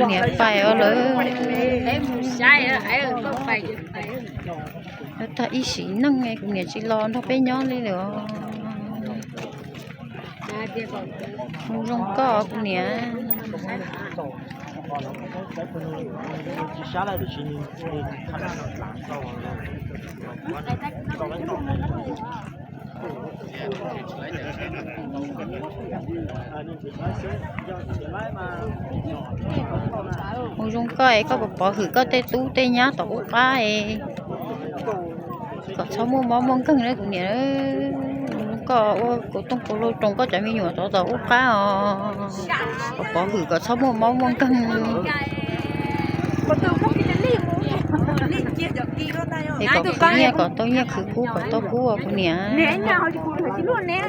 Niam pais os lawm. Tag ib sim neej kuv niam tsis los nrog peb nyob li lawm os. Mus zoo koj kuv niam. Mus zoo koj es koj puas pov hwm koj tej tub tej nyab tom qub qab es kom txhob muaj mob muaj nkeeg na kuv niam. Mus zoo koj ua kuv tooj kuv hlau roos koj cov me nyuam tom tom qub qab os. Kom pov hwm kom txhob muaj mob muaj nkeeg. Es kom khwv nyiaj kom tau nyiaj, khwv kub kom tau kub os kuv niam.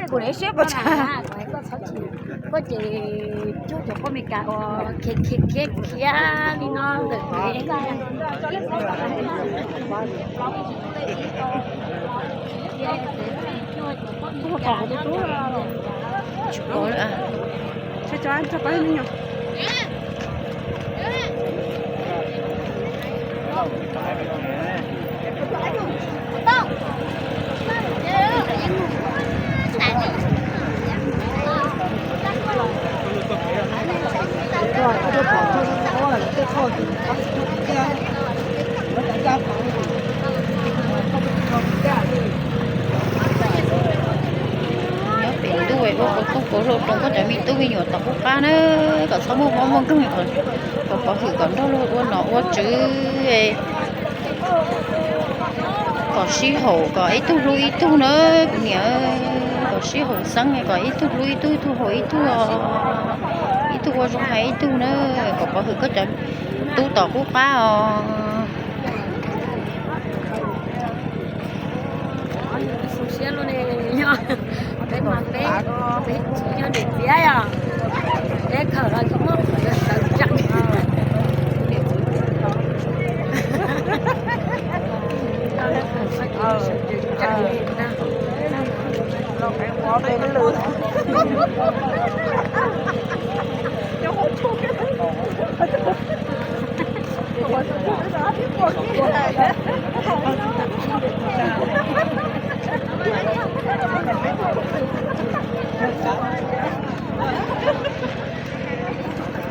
Koj ces cuag cov poj Meskas uas khiav khiav khiav khiav li no ntawm kev. Nyob pem ntuj ua kuv tooj kuv hlau roos koj cov me tub me nyuam tom qub qab na, kom txhob muaj mob muaj nkeeg, kom pov hwm kom nrog luag ua nom ua tswv, kom sib haum kom ib tug hlub ib tug na kuv niam. Kom sib haum xeeb kom ib tug hlub ib tug, ib tug haum ib tug, ib tug ua zoo hais ib tug na, kom pov hwm koj cov tub tom qub qab os. Zoo siab luaj ne, yog peb mas peb, peb tsis yog niam txiv yog, peb khawm los tsis muaj qhov sawv tsees.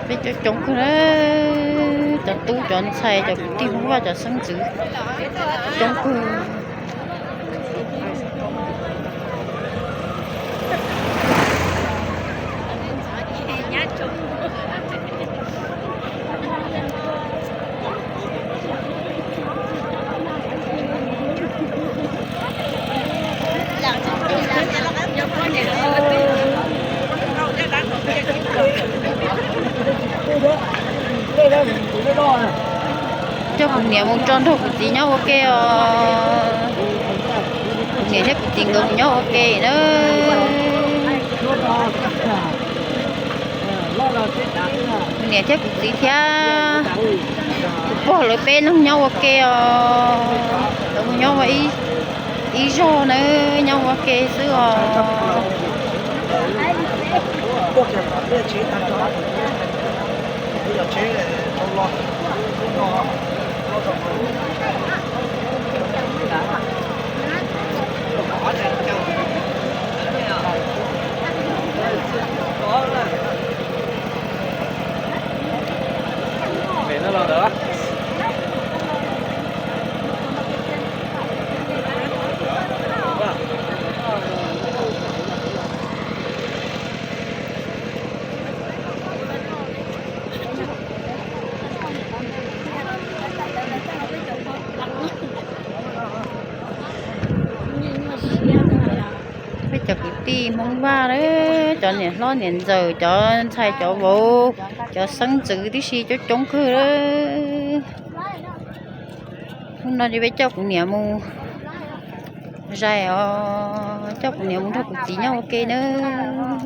Peb coob coob kawg na, cov tub cov ntxhais cov kwv tij Hmoob Vaj cov xeeb ntxwv coob kawg. Coj kuv niam mus tso nrog kuv txiv nyob ua ke os. Kuv niam thiab kuv txiv nkawd mus nyob ua ke na. Kuv niam thiab kuv txiv thiab kuv pog lawv peb leeg nyob ua ke os. Lawv mus nyob ua ib zog na, nyob ua ke xwb os. Peb cov kwv tij Hmoob Vaj, cov niam hlob niam ntxawm, cov ntxhais cov vauv, cov xeeb ntxwv tib si coob coob kawg. Hnub no ces peb coj kuv niam mus zais os, coj kuv niam mus nrog kuv txiv nyob ua ke nawb.